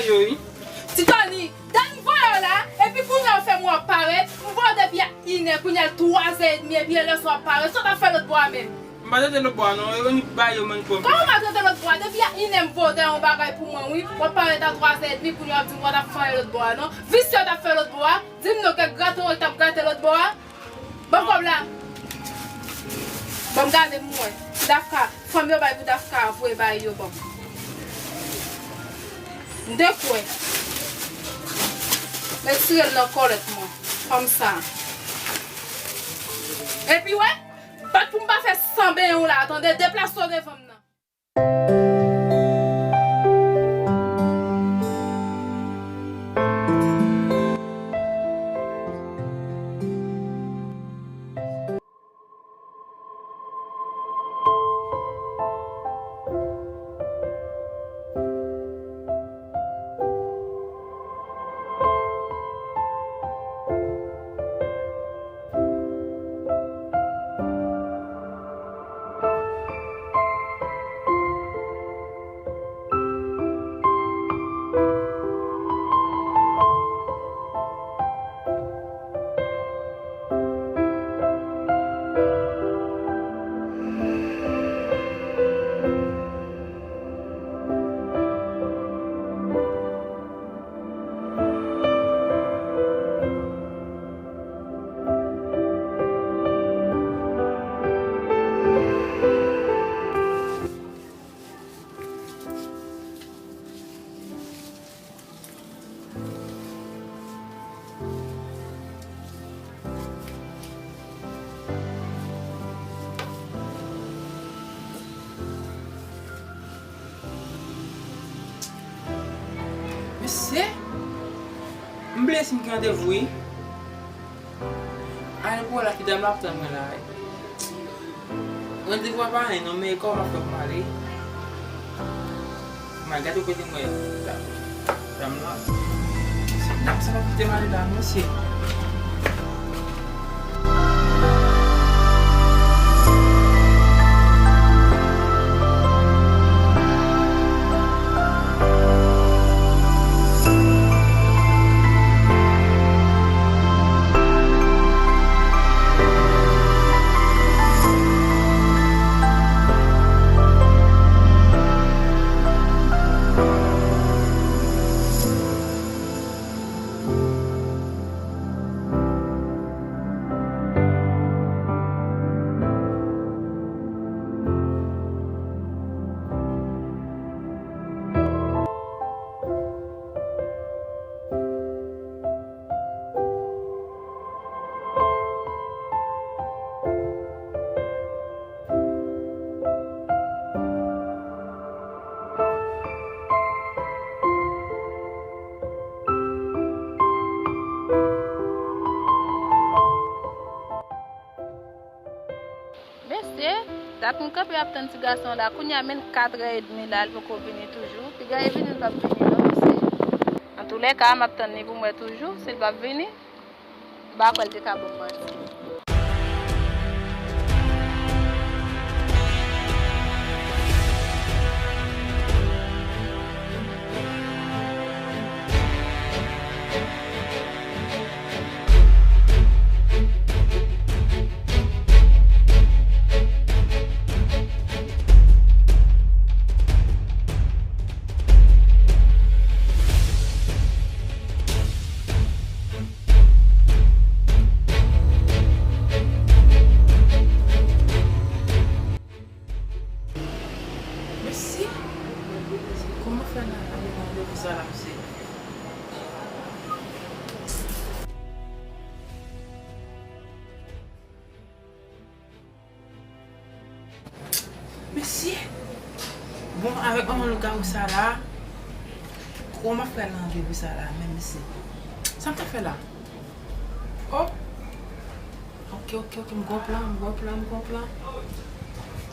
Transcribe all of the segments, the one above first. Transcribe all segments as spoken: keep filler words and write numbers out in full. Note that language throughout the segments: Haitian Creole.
Yo, wi. Ti Tony, Dani voye w la, epi kounye a w fè m wè w ap parèt, m voye w depi a inè, kounye a l twazè edmi, epi lè sa w ap parèt, sa w t ap fè lòtbò a menm? M pa t rete lòtbò a non, e Rony bay yo menm pwòp. Kòman w pa t rete lòtbò a? Depi a inè m voye w dèyè yon bagay pou mwen, wi, w ap parèt a twazè edmi, kounye a w ap di m w pa t ap fè anyen lòtbò a non. Visye w t ap fè lòtbò a, di m non, kèk graten w t ap graten lòtbò a. Ban m kòb la. Ban m gade m wè. Dafka, fanm yo bay pou Dafka voye bay yo ban m. M te kwè. Retire l nan kòlèt mwen. Fanm sa. Epi wè, pa t pou m pa fè san benyen w la, tande, deplase w devan m nan. Mesye, m bliye si m gen randevou, wi. Ale pou wè la ki dam la ap tann mwen la. Randevou a pa anyen non, men kòman m ap fè pou m ale? M al gade kote m wè dam, dam la. Dam sa pa kite m ale la non, mesye. Mesye, dat m kanpe ap tann ti gason la. Kounye a menm katrè edmi la, li poko vini toujou. Piga e vini, li p ap vini non, mesye. Antoulèka, m ap tann li pou m wè toujou. Si l p ap vini, m pa kwè l te ka ban m manti. Mesi. Kòman fè n ale nan randevou sa la, mesye? Mesye! Bon, avèk manman lougawou sa la, kòman fè nan randevou sa la, menm mesye? Sa m ta fè la? Oh! Ok, ok, ok, m gon plan, m gon plan, m gon plan.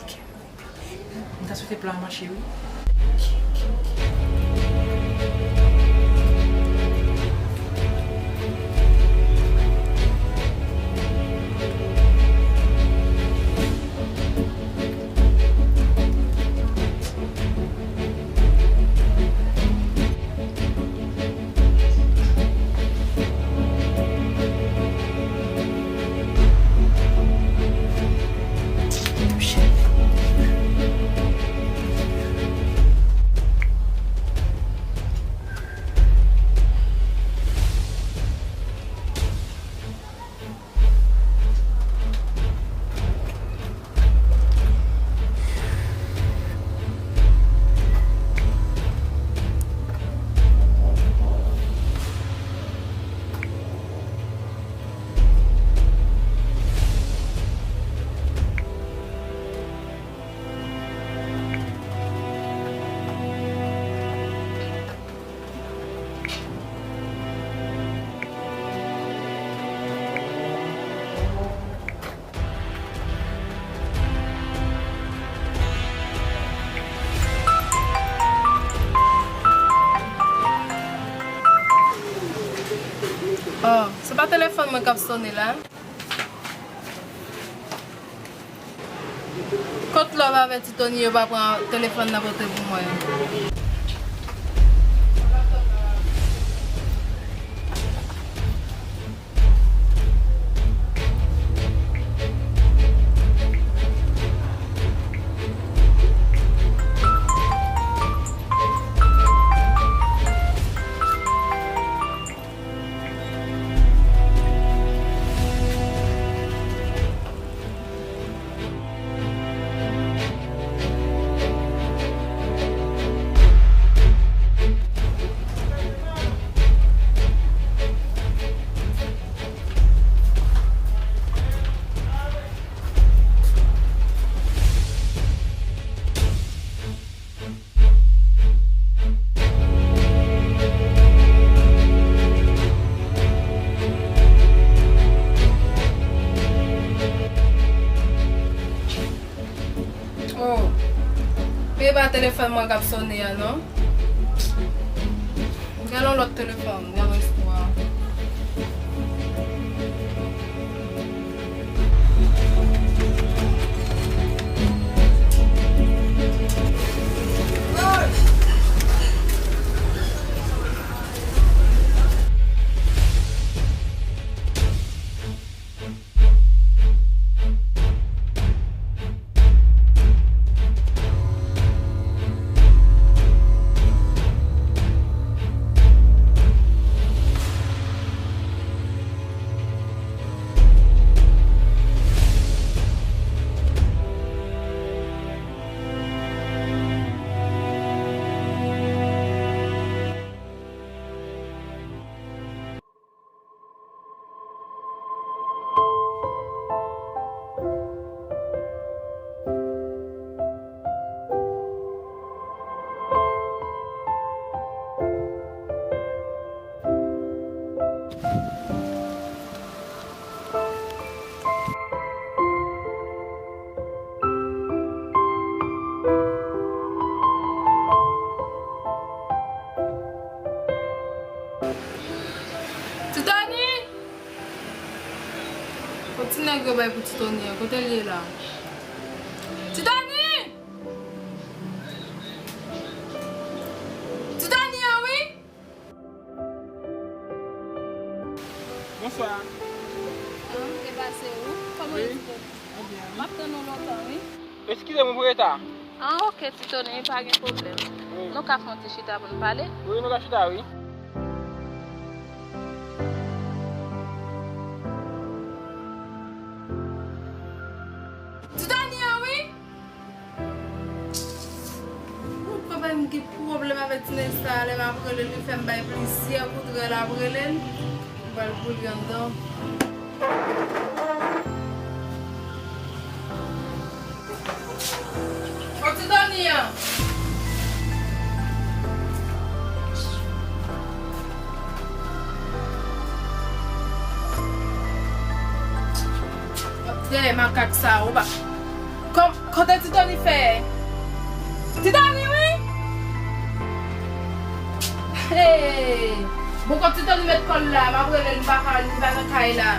Ok, m gon plan. M ta swete plan an mache, wi. Ok, ok, ok. Mwen k ap sone la. Kot Love avèti Tony yo pa pran telefòn nan pote pou mwen. Oh, e pa telefòn mwen k ap sone a non. Gen yon lòt telefòn, gen yon espwa. Ti Tony! Kot ti nèg yo bay pou Ti Tony an? Kote l ye la? Ti Tony! Ti Tony an wi! Bonswa. Ah, e pa se ou? Kòman yo ti bon? Mwen byen, wi. M ap tann ou lontan, wi. Eskize m pou reta. Ah, ok, Ti Tony, pa gen pwoblèm. Wi. Nou ka fè yon ti chita pou n pale? Wi, nou ka chita, wi. Ti Tony an, wi! Ou pa bay m gen pwoblèm avèk ti nèg sa a, lè m ap rele l, li fè m bay plizyè kout rèl ap rele l. M pral boule anndan. Ò, Ti Tony an! Dèyè makak sa, ou pa. Kò-, kote Ti Tony fè? Ti Tony, wi! Hey! Bon, kote Ti Tony met kò l la, m ap rele l, m pa ka, li pa nan kay la.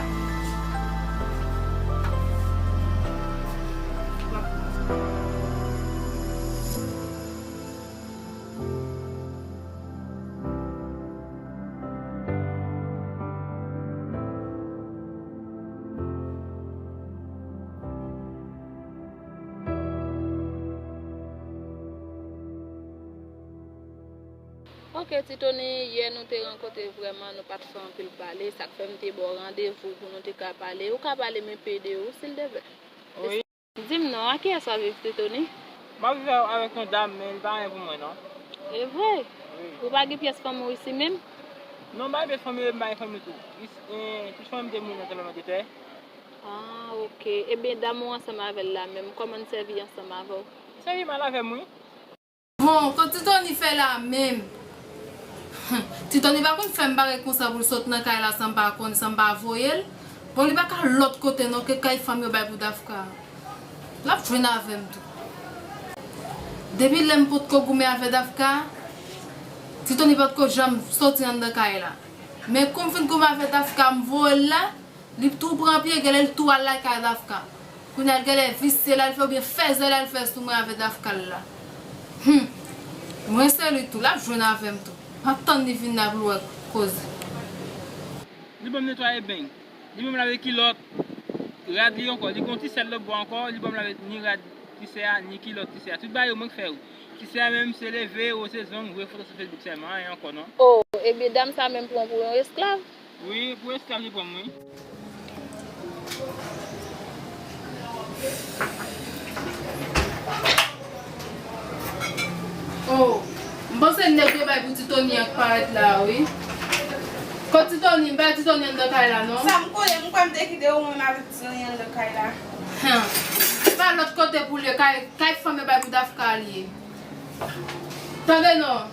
Ok, Ti Tony, yè nou te rankontre vrèman, nou pa t fè anpil pale, sa k fè m te ba w randevou pou nou te ka pale. Ou ka pale m enpe de ou, silteplè? Wi. Di m non, a kiyès w ap viv, Ti Tony? M ap viv avèk yon dam, men li pa anyen pou mwen, non. E vre? Wi. Ou pa gen pyès fanmi w isi menm? Non, m pa gen pyès fanmi, m pa gen fanmi tou. Is-, eh, tout fanmi m te mouri nan tranblemanntè. Ah, ok. Ebyen, dam ou ansanm avè l la menm, kòman n sèvi ansanm avè w? Li sèvi mal avè m, wi. Bon, kote Ti Tony fè la menm? Ti Tony pa konn fè m bagay konsa pou l sot nan kay la san m pa konn, san m pa voye l. Bon, li pa ka lòt kote non ke kay fanm yo bay pou Dafka. L ap jwenn avè m tou. Depi lè m potko goumen avè Dafka, Ti Tony potko janm soti anndan kay la. Men kou m fin goumen avè Dafka, m voye l la, Li tou pran pye, genlè li tou al lakay Dafka. Kounye a l genlè visye l al fè oubyen fèzè l al fè sou mwen avè Dafka l la. Hum. Mwen se li tou, l ap jwenn avè m tou. M ap tann li vin la pou l wè koze. Li ban m netwaye beny. Li ban m lave kilòt, rad li ankò. Li gon ti sèl lòt bò ankò, li ban m lave ni rad ti sè a, ni kilòt ti sè a. Tout bagay yo mwen k fè yo. Ti sè a menm se leve, woze zong, voye foto sou Facebook sèlman, anyen ankò non. Oh, ebyen dam sa menm pran w pou yon esklav? Wi, pou esklav li pran m, wi. Oh, m panse nèg yo bay pou Ti Tony an k parèt la a, wi. Kot Ti Tony? M pa wè Ti Tony anndan kay la, non. Sa m konnen, m kwè m te kite ou menm avèk Ti Tony anndan kay la. Hen. Se pa lòt kote pou l ye, kay, kay fanm yo bay pou Dafka li ye. Tande non.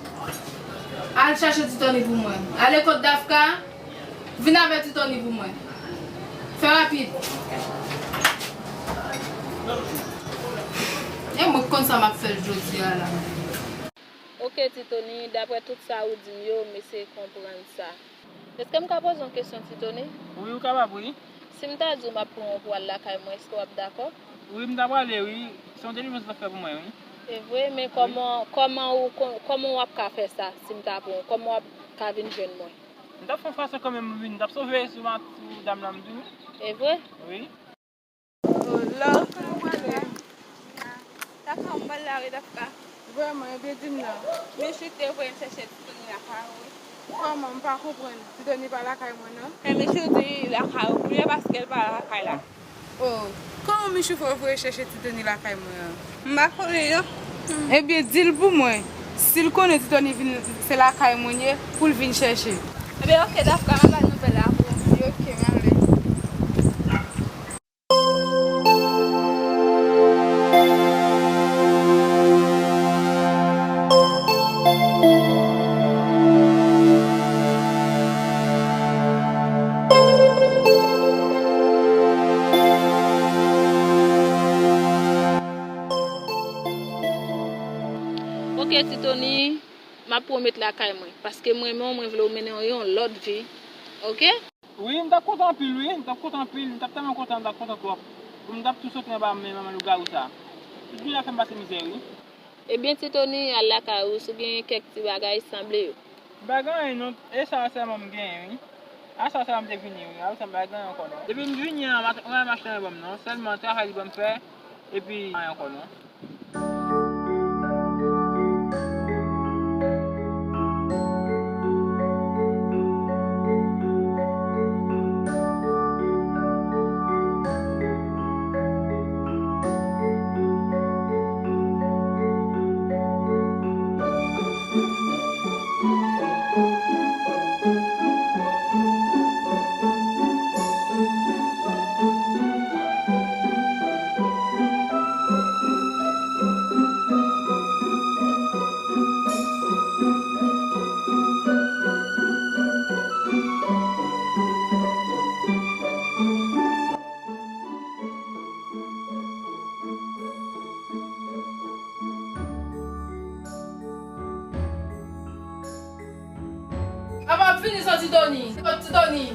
Al chache Ti Tony pou mwen. Ale kot Dafka. Vin avè Ti Tony pou mwen. Fè rapid. E mwen k konn sa m ap fè l jodi a la. Oke, Ti Tony, daprè tout sa ou di m yo, m eseye konprann sa. Èske m ka poze yon kesyon, Ti Tony? Wi, ou kapab, wi. Si m ta di w m ap pran w pou w al lakay mwen, èske w ap dakò? Wi, m ta prale, wi. Se yon delivrans w ap fè pou mwen, wi. E vre, men kòman, kòman ou, kò-, kòman w ap ka fè sa si m ta pran w? Kòman w ap ka vin jwenn mwen? M t ap fè yon fason kanmenm pou m vin, m t ap sove sou ma-, sou dam nan, m di w. E vre? Wi. Oh, love, kote w prale? Dafka, m pral la wi, Dafka. Vrèman, ebyen di m non. Michou te voye m chèche Ti Tony lakay ou wi. Kòman, m pa konprann? Ti Tony pa lakay mwen non. Men Michou di lakay ou kounye a paske l pa lakay la. Oh, kòman Michou fè w voye chèche Ti Tony lakay mwen an? M pa konnen non. Ebyen, di l pou mwen. Si l konnen Ti Tony vin, se lakay mwen l ye, pou l vin chèche. Ebyen, oke, Dafka, m ap ba l nouvèl la pou ou. Ebyen, oke, m ale. Oke, Ti Tony, m ap pwomèt lakay mwen, paske m renmen w, mwen vle w mennen yon lòt vi, oke? Wi, m t ap kontan anpil, wi. M t ap kontan anpil. M t ap tèlman kontan, m t ap kontan twòp. Pou m t ap tou soti anba men manman lougawou sa. Tout jounen l ap fè m pase mizè, wi. Ebyen, Ti Tony, al lakay ou, si w genyen kèk ti bagay, sanble yo. M pa gen anyen, non. E sa sèlman m genyen, wi. A sa sèlman m te vini, wi. Apre sa, m pa gen anyen ankò, non. Depi m vini an, m a, m a mache anyen ban m, non. Sèlman travay li ban m fè, epi anyen ankò, non. Apa ap fini san Ti Tony? Kot Ti Tony?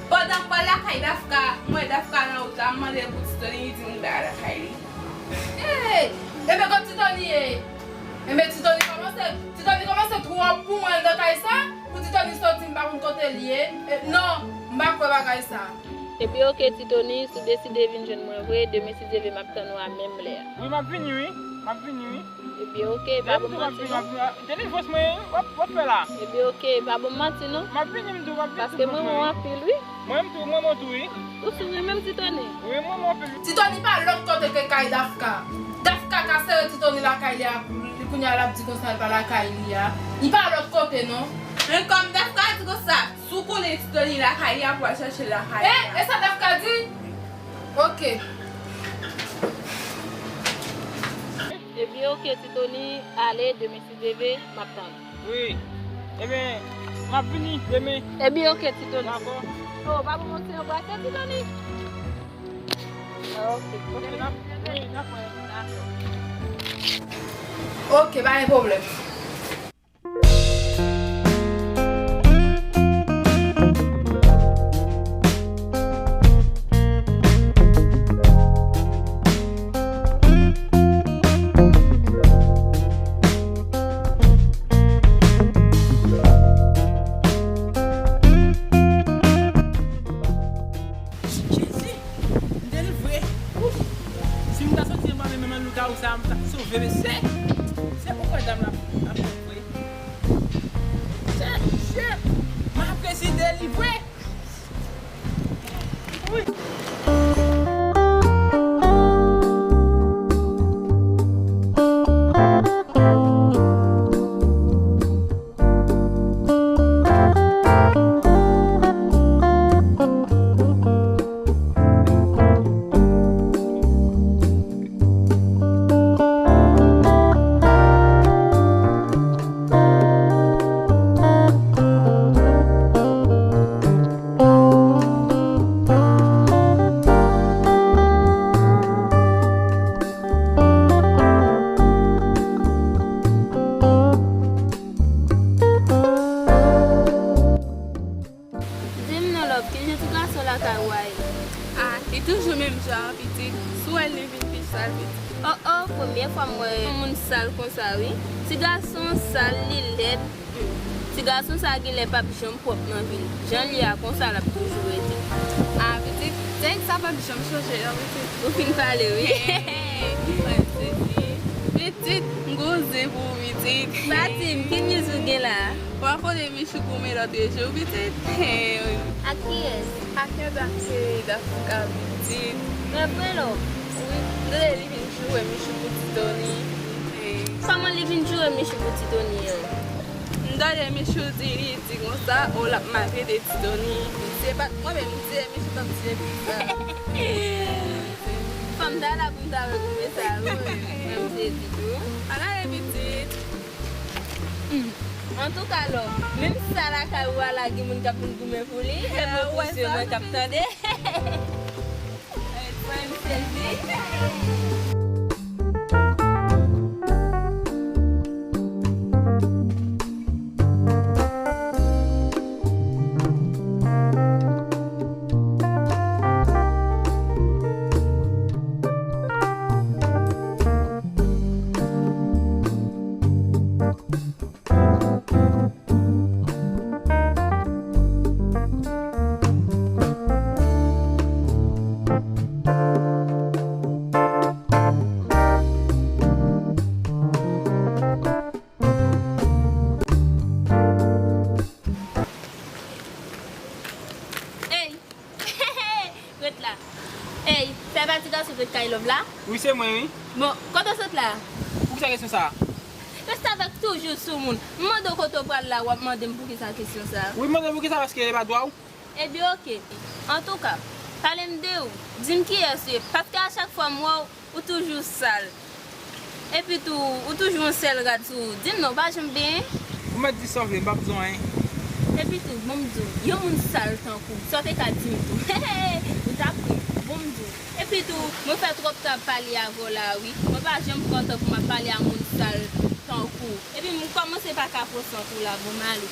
Pandan m pral lakay Dafka, m wè Dafka nan wout la, m mande l pou Ti Tony, li di m pa lakay li. Hey! Enben kot Ti Tony ye? Enben Ti Tony kòmanse, Ti Tony kòmanse twòp pou mwen nan kay sa. Pou Ti Tony soti, m pa konn kote l ye. E, non, m pa kwè bagay sa. Ebyen oke, Ti Tony, si w deside vin jwenn mwen vre, demen si Dye vle m ap tann ou a menm lè a. Wi, m ap vini, wi. M ap vini, wi. Ebyen oke, pa ban m manti non. Delivrans mwen, w ap, w ap fè la. Ebyen oke, pa ban m manti non. M ap vini, m tou, m ap vini. Paske mwen renmen w anpil, wi. Mwen menm tou, mwen renmen w tou, wi. Ou sou renmen m, Ti Tony? Wi, mwen renmen w anpil, wi. Ti Tony pa lòt kote ke kay Dafka. Dafka ka sere Ti Tony lakay li a, li kounye a l ap di konsa l pa lakay li a. Li pa lòt kote non. Men kòm Dafka di konsa, si w konnen Ti Tony lakay li a, pou w al chèche l lakay li a. E, e sa Dafka di? Oke. Ebyen oke, Ti Tony, ale, demen si Dye vle, m ap tann ou. Wi. Ebyen, m ap vini demen. Ebyen oke, Ti Tony. Dakò. Oh, pa ban m yon ti anbrase, Ti Tony. Ah, oke. Oke, n ap, wi, n ap wè. Dakò. Oke, pa gen pwoblèm. Bebe, se, se poukwa dam la ap vre. Chèf, chèf, m ap resi delivre. Di m non, love, kijan ti gason lakay ou a ye? Ah, li toujou menm jan an, pitit. Si w wè l, li vin pi sal, pitit. Oh, oh, premye fwa m wè yon moun sal konsa, wi. Ti gason sal, li lèd. Hmm. Ti gason sa genlè p ap janm pwòp nan vi l. Jan l ye a, konsa l ap toujou rete. Ah, pitit, nèg sa p ap janm chanje, non, pitit. Ou fin pale, wi. Hey, mwen sezi. Pitit, m gon zen pou ou, pitit. Fatim, ki news ou gen la? W ap pote Michou goumen lòt jou, pitit. Hey, wi. Ak kiyès? Ak yon dam, se Dafouka, pitit. Men vre, non? Wi, m tande li vin joure Michou pou Ti Tony. Hey. Kòman li vin joure Michou pou Ti Tony an? M tande Michou di, li di konsa, o, l ap maltrete Ti Tony. Se pa t mwen menm, m di Michou t ap di konsa. Fò m ta la pou m ta wè koumen sa, wi. Mwen, m sezi tou. Ala e pitit. Hmm. Antouka, love, menm sa lakay ou a la, gen moun k ap vin goumen pou li. Fè mwen pou sè mwen k ap tande. Mwen, m sezi. Ey! Ret la. Ey, sa e pa ti gason k ret kay love la? Wi, se mwen, wi. Bon, kote w sot la? Poukisa kesyon sa a? Restavèk toujou sou moun. M mande w kote w pral la, w ap mande m poukisa kesyon sa a. Wi, m mande w poukisa, paske e pa dwa w. Ebyen, oke. Antouka, pale m de ou. Di m kiyès ou ye, paske a chak fwa m wè w, ou toujou sal. Epitou, ou toujou yon sèl rad sou ou. Di m non, ou pa janm benyen? Ou mèt di sa w vle, m p ap di w anyen. Epitou, bon m di w, yon moun sal tankou w, sa w te ka di m tou. Ou t ap ri, bon m di w. Epitou, mwen fè twòp tan ap pale avè w la, wi. Mwen pa janm pran tan pou m ap pale a moun sal tankou w. Epi m kòmanse pa ka pran san pou w la, bon, m ale.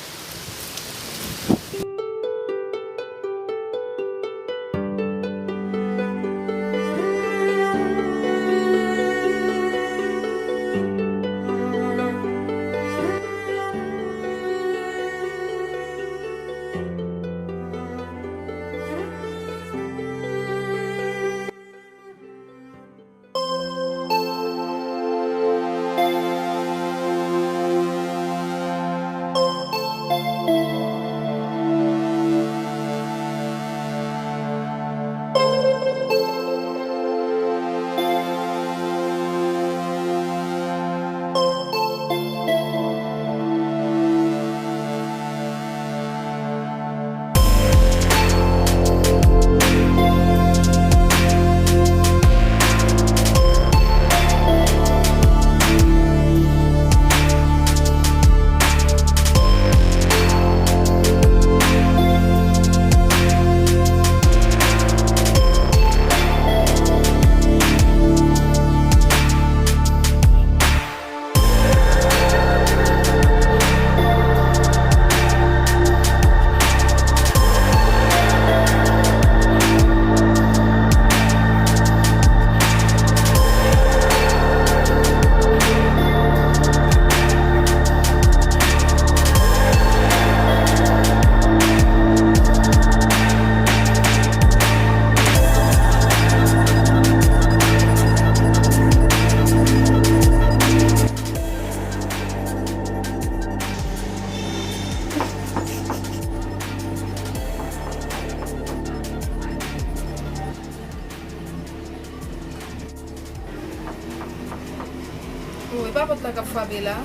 Lapòt la k ap frape la.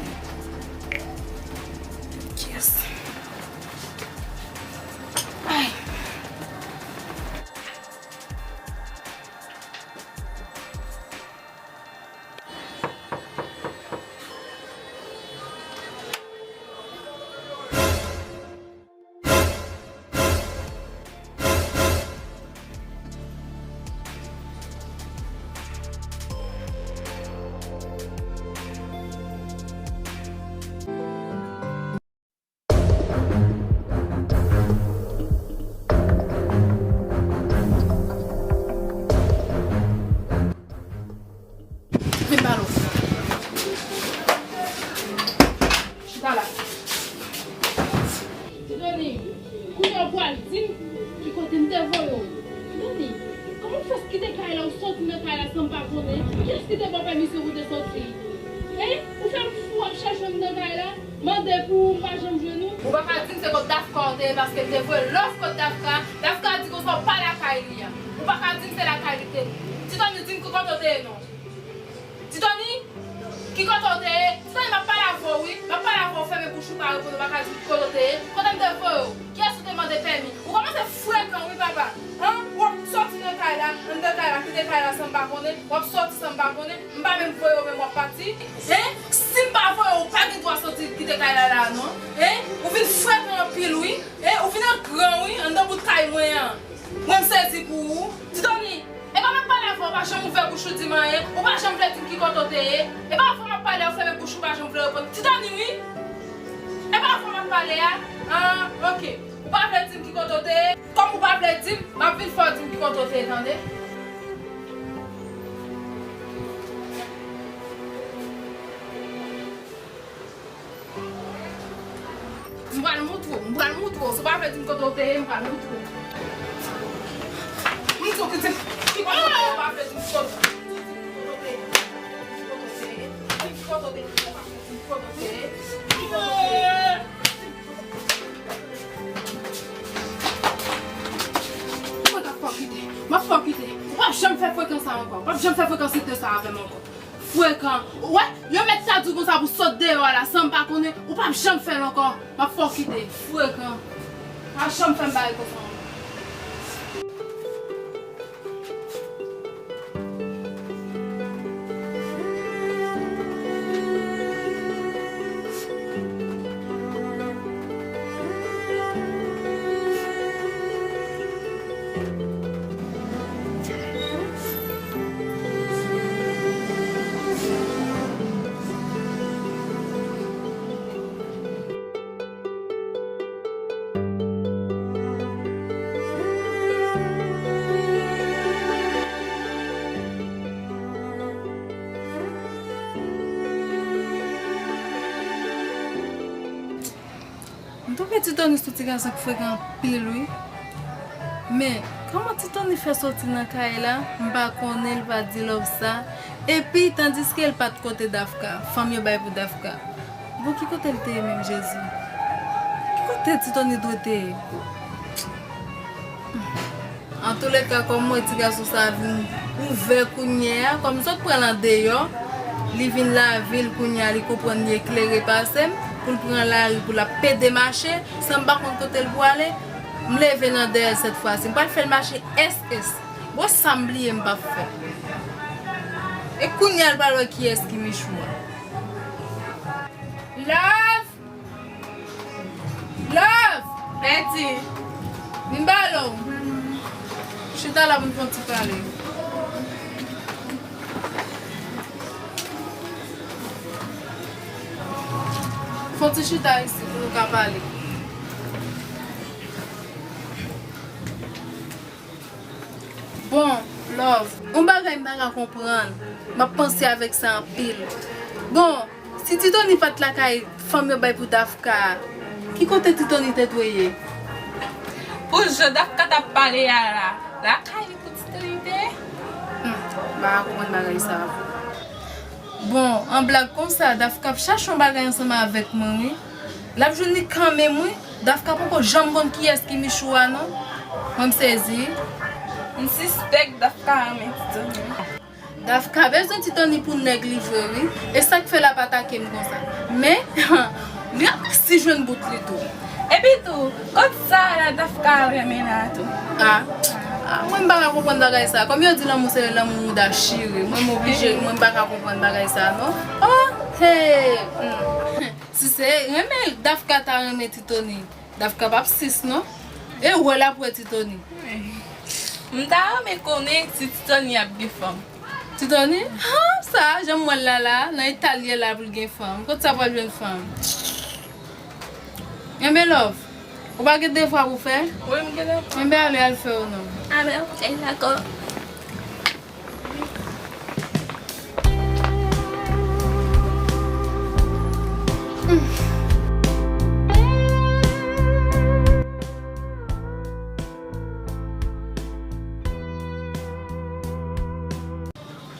Kiyès? Ay. Vin ba nou. Chita la. Ti Doni, kounye a w pral di m ki kote m te voye w. Ti Doni, kòman w fè kite kay la, w soti nan kay la san m pa konnen? Kiyès ki te ba w pèmisyon pou w te soti? Hein? Ou fè m fou ap chèche m nan kay la? Mande pou ou, m pa janm jwenn ou. Ou pa ka di m se kot Dafka w te ye paske m te voye lòf kot Dafka. Dafka di konsa w pa lakay li a. Ou pa ka di m se lakay li te ye. Ti Tony, di m ki kote w te ye non. Ti Tony, ki kote w te ye? Ti Tony, m ap pale avè w wi. M ap pale avè w, fèmen bouch ou, pa reponn, ou pa ka di m ki kote w te ye. Kote m te voye w? Kiyès ou te mande pèmi? Ou kòmanse frekan wi papa. Hein? W ap soti nan kay la, anndan kay la, kite kay la san m pa konnen. W ap soti san m pa konnen. M pa menm voye w, menm w ap pati. Hein? Si m pa voye w, ou pa gen dwa soti kite kay la la non. Hein? Ou vin frekan anpil wi. Hein? Ou vin angran wi, anndan bout kay mwen an. Mwen m sezi pou ou. Ti Tony, e pa m ap pale avè w, ou pa janm ouvè bouch ou di m anyen. Ou pa janm vle di m ki kote w te ye. E pa avè w m ap pale, ou fèmen bouch ou, pa janm vle reponn. Ti Tony wi. E pa avè w m ap pale a. Ah, ok. Ou pa vle di m ki kote w te ye? Kòm ou pa vle di m, m ap vin fè w di m ki kote w te ye, tande? M pral moutre w, m pral moutre w. Si w pa vle di m kote w te ye, m pral moutre w. M di w ki di m ki kote w te ye, ou pa vle di m kote w te ye. Di m ki kote w te ye, di m ki kote w te ye, di m ki kote w te ye, di m ki kote w te ye. Mwen t ap fè w kite. M ap fè w kite. Ou p ap janm fè frekan sa ankò. Ou p ap janm fè frekan site sa avè m ankò. Frekan. Ou wè, yo mèt ta di w konsa pou sot deyò a la, san m pa konnen, ou p ap janm fè l ankò. M ap fè w kite. Frekan. Pa janm fè m bagay konsa ankò. M twouve Ti Tony se yon ti gason ki frekan anpil wi. Men, kòman Ti Tony fè soti nan kay la, m pa konnen, l pa di Love sa. Epi, tandiske l pa t kote Dafka, fanm yo bay pou Dafka. Bon, ki kote l te ye menm, Jezi? Ki kote Ti Tony dwe te ye? Antouleka, kòm m wè ti gason sa a vin ouvè kounye a, kòm m sot pran l andeyò, li vin lavil kounye a, li konprann li eklere pase m, pou l pran lari, pou l ap pede mache, san m pa konn kote l pwale, m leve nan dèyè l sèt fwa si. M pral fè l mache S S. Bon, sa m bliye m p ap fè. E kounye a l pral wè kiyès ki Michou a. Love! Love! Betty! Vin balo! Chita la pou n fè yon ti pale. Fè yon ti chita isit pou nou ka pale. Bon, Love, yon bagay m pa ka konprann. M ap panse avèk sa anpil. Bon, si Ti Tony pa t lakay fanm yo bay pou Dafka a, ki kote Ti Tony te dwe ye? Pou jan Dafka t ap pale a la, lakay li pou Ti Tony te ye? Hmm, m pa ka konprann bagay sa a. Bon, an blag konsa, Dafka ap chache yon bagay ansanm avèk mwen, wi. L ap jwenn li kanmenm, wi. Dafka poko janm konn kiyès ki Michou a, non. Mwen, m sezi. M sispèk Dafka renmen Ti Tony. Dafka bezwen Ti Tony pou nèg li vre wi. E sa k fè l ap atake m konsa. Men, li ap resi jwenn bout li tou. Epi tou, kot sa la Dafka renmen la tou? Ah, ah, mwen m pa ka konprann bagay sa. Kòm yo di lanmou se lanmou mouda chire. Mwen m oblije, mwen m pa ka konprann bagay sa non. Oh, hey! Hmm. Si se renmen Dafka ta renmen Ti Tony, Dafka p ap sis non. E wè l ap wè Ti Tony. M ta renmen konnen si Ti Tony ap gen fanm. Ti Tony? Ha, sa, jan m wè l la la, nan eta l ye la pou l gen fanm. Kot sa pral jwenn fanm? Enben love, ou pa gen devwa pou fè? Wi, m gen devwa. Enben ale al fè yo non. Enben, ok, dakò.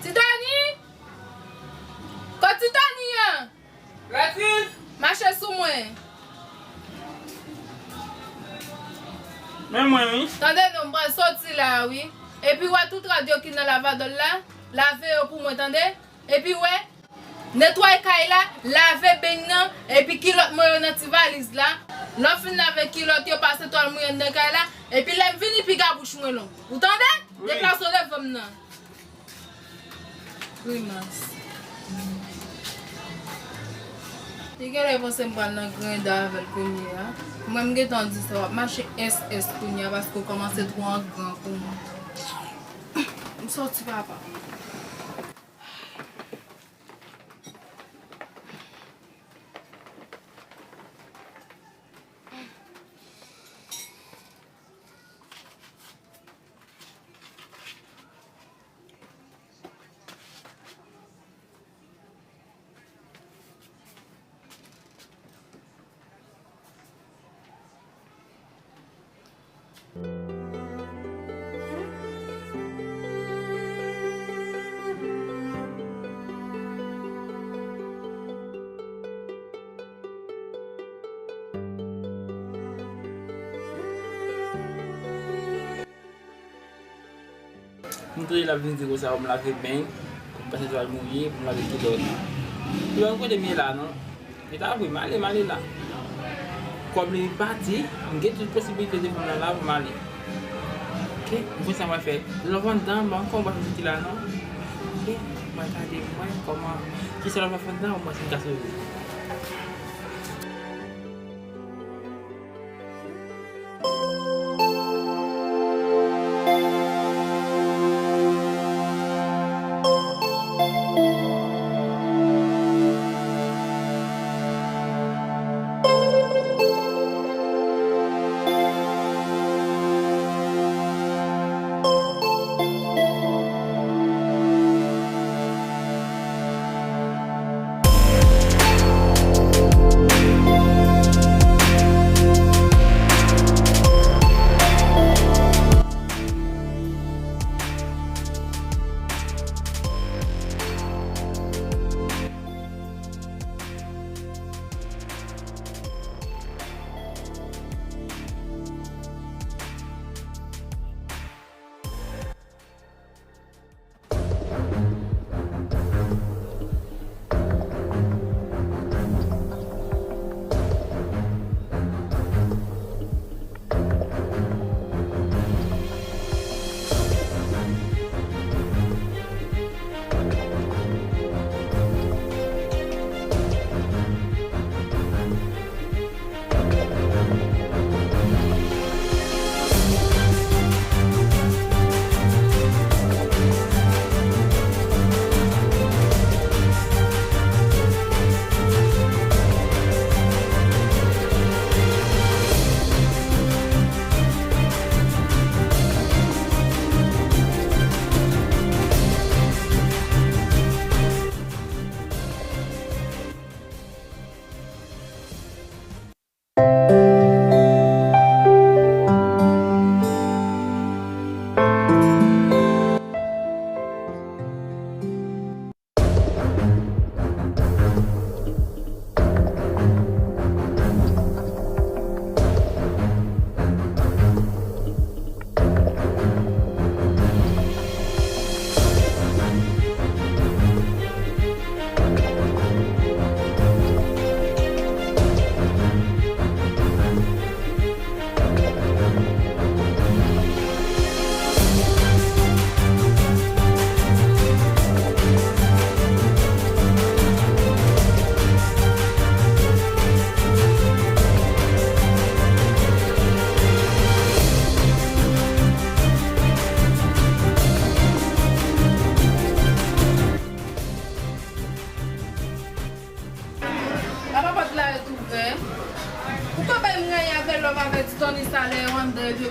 Ti Tony! Kot Ti Tony an? Mache sou mwen. Men mwen wi. Tande non, m pral soti la wi. Epi wè tout rad yo ki nan lavadòl la, lave yo pou mwen, tande? Epi wè, netwaye kay la, lave beny nan, epi kilòt mwen yo nan ti valiz la. Lè w fin lave kilòt yo, pase twal mouye anndan kay la, epi lè m vini, piga bouch mwen long. Ou tande? Wi. Deplase w devan m nan. Grimas. Li genlè panse m pral nan grenda avè l kounye a. Mwen m gentan di sa, w ap mache S S kounye a paske w kòmanse twò an gran pou mwen. M soti papa. M tande l ap vin di konsa pou m lave beny, pou m pase twal mouye, pou m lave kilòt. Li pa kote m ye la non. Li ta vre, m ale, m ale la. Kòm li pati, m gen tout posibilite devan m nan la pou m ale. Ok, m konn sa m pral fè. Lè w anndan, m pa konn kòman w pral soti la non. Ok, m pral gade, m wè kòman, kisa lè w ap fè anndan, m wè si m ka sove.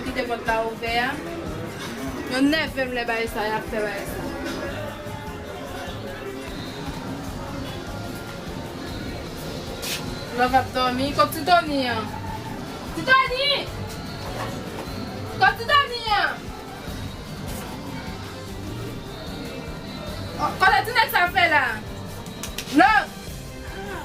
Kite pòt la ouvè a. Yo nève m lè bagay sa, y ap fè bagay sa. Love ap dòmi. Kot Ti Tony an? Ti Tony! Kot Ti Tony an? Oh, kote ti nèg sa fè la? Love!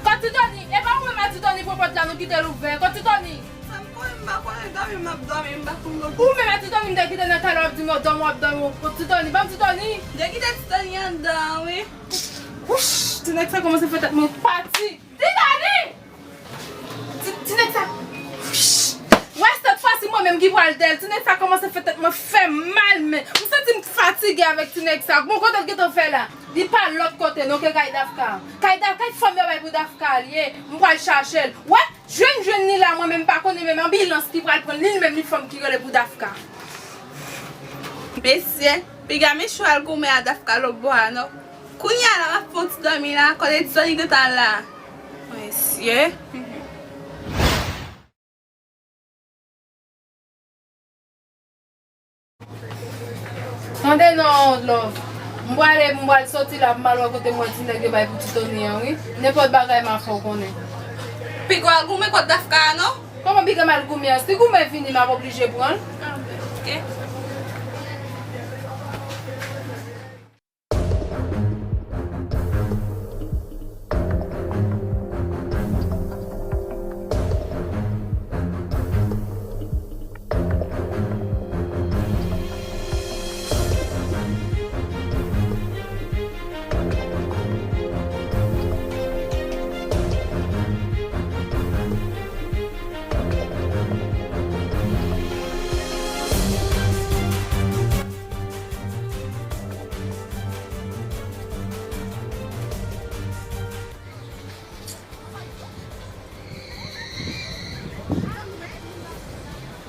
Kot Ti Tony? E pa ou menm a Ti Tony pran pòt la, nou kite l ouvè. Kot Ti Tony? Sa m konnen, m pa konnen, dòmi m ap dòmi, m pa konn dòmi. Ou menm a Ti Tony, m te kite nan kay la, w ap di m w ap dòmi, w ap dòmi. Kot Ti Tony? Ban m Ti Tony. M te kite Ti Tony anndan, wi. Wouch! Ti nèg sa kòmanse fè tèt mwen fatig. Ti Tony! Ti, ti nèg sa. Wouch! Wè, sèt fwa si mwen menm ki pral dèyè l. Ti nèg sa kòmanse fè tèt mwen fè mal, men. M santi m fatige avèk ti nèg sa. Bon, kote l gentan fè la? Li pa lòt kote non ke kay Dafka. Kay Da-, kay fanm yo bay pou Dafka li ye. M pral chache l. Wè, jwenn, jwenn li la, mwen menm pa konnen menm anbilans ki pral pran l, li menm li fanm ki rele pou Dafka. Mesye, piga Michou al goumen a Dafka lòt bò a non. Kounye a la m ap fè yon ti dòmi la, kote ti Tony gentan la? Mesye. Tande non, love. M pwale, m pral soti la, m pral wè kote m wè ti nèg yo bay pou Ti Tony an, wi. Nenpòt bagay m a fè w konnen. Piga w al goumen kot Dafka a non? Kòman piga m al goumen an? Si goumen vini, m ap oblije pran l. Ah, ben, ok.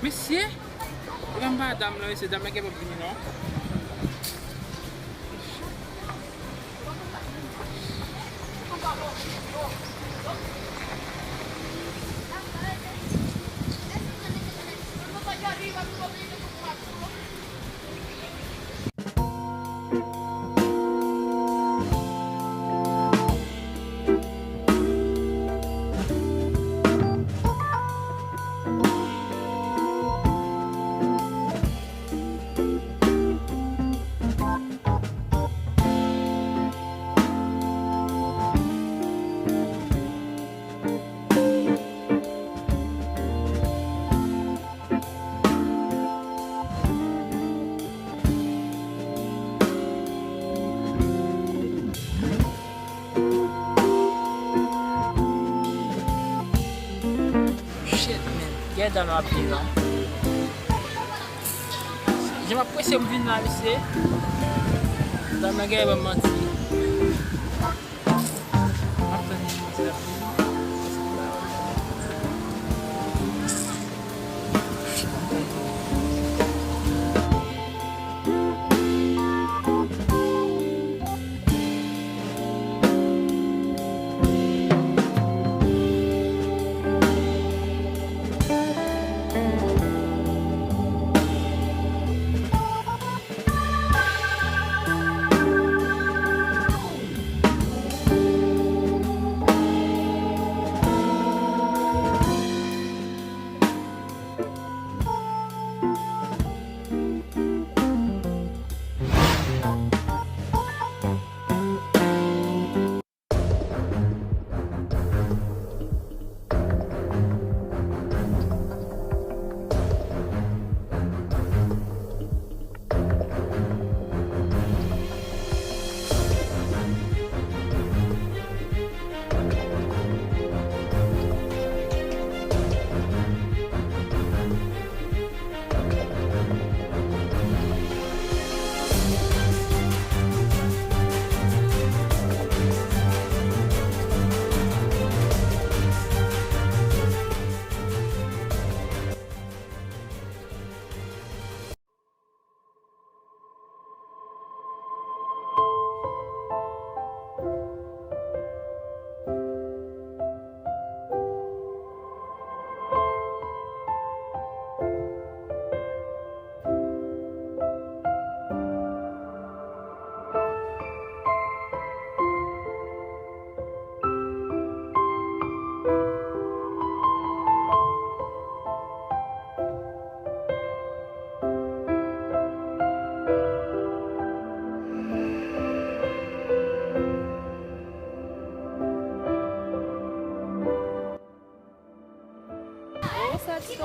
Mesye, e pa m pa dam nan, mesye, dam nan gen pou vini non. Shit, man. Gen dan nan ap vin la. Jan m ap prese m vin la, mesye. Dan nan gen ban m manti. M ap tann li, mesye.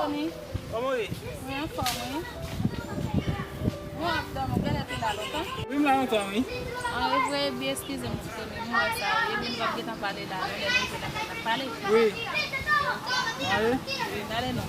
Kòman w ye? Mwen anfòm, wi. Bon, ap dòmi, ou genlè te la lontan? Wi, m la lontan, wi. An, e vre, epi eskize m, Titoni, m wè sa, wi. Epi nou p ap gentan pale la, non, lè nou rive lakay n ap pale. Wi. Ale. Wi, n ale non.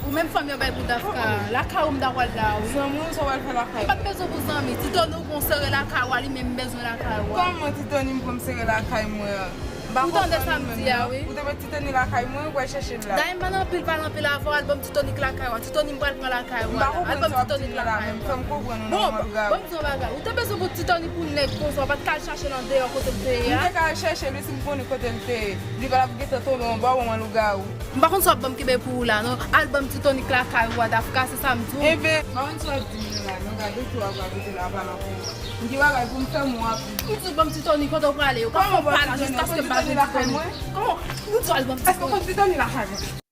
Ou menm fanm yo bay pou Dafka, lakay ou m ta pral la, wi. Zanmi w, sa w al fè lakay? Ou pa t bezwen pou zanmi. Titoni ou gon sere lakay ou a, li menm bezwen lakay ou a. Kòman Titoni m pou m sere lakay mwen an? M pa konprann ou menm non. Ou tande sa m di a, wi. Ou te met Titoni lakay mwen, ou pral chèche l la. Dayè m pa nan anpil pale anpil avè w, al ban m Titoni k lakay ou a. Titoni m pral pran lakay ou a la. Al ban m Titoni k lakay ou a. Fè m konprann ou non, mwen lougawou. Bon, ban m di yon bagay. Ou te bezwen pou Titoni pou nèg konsa, ou pa t ka al chache l andeyò kote l te ye a? M te ka al chèche l wi si m konnen kote l te ye. Li pa t ap gentan tonbe anba w, mwen lougawou. M pa konn sa w ap ban m kenbe pou ou la, non. Al ban m Titoni k lakay ou a, Dafka, se sa m di w. Enben, m pa konn sa w ap di m nan la, non, gade tou w ap radote la, pa nan pou mwen. M gen bagay pou m fè, mwen ap vini. M di w ban m Titoni, kote w prale? Ou pa fè yon pa la, jiskaske m pa jwenn Titoni. Kòman w ban m Titoni? Èske w konn Titoni lakay mwen?